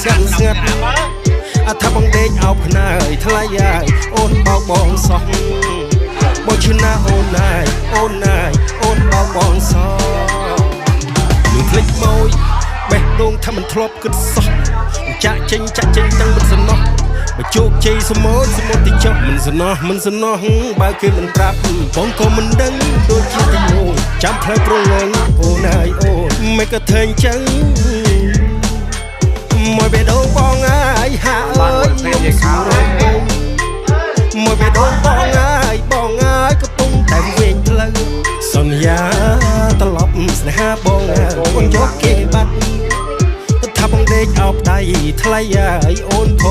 ស្ងាត់ស្ងាត់អថាបងដេកអោបខ្នើយថ្លៃហើយអូនបោកបងសោះ បើឈឺណាអូនណាយអូនណាយអូនបោកបងសោះនឹងភ្លេចមកបេះដូងថាមិនធ្លាប់គិតសោះចាក់ចេញចាក់ចេញទាំងមិនសំណោះបើជោគជ័យសមោចសមោចទីចុះមិនសំណោះមិនសំណោះបើគេមិនប្រាប់បងក៏មិនដឹងដូចជាទីងចាំផ្លូវប្រងងអូនហើយអូនមិនក៏ធ្វើអញ្ចឹងមួយបេះដូងបងហើយហាអើយខ្ញុំសួរបង មួយបេះដូងបងហើយបងហើយកំពុងតែវិញផ្លូវសន្យាត្រឡប់ស្នេហាបងហើយអូនយកគេបាត់ថាបងដេកអោបដៃថ្លៃហើយអូនផង។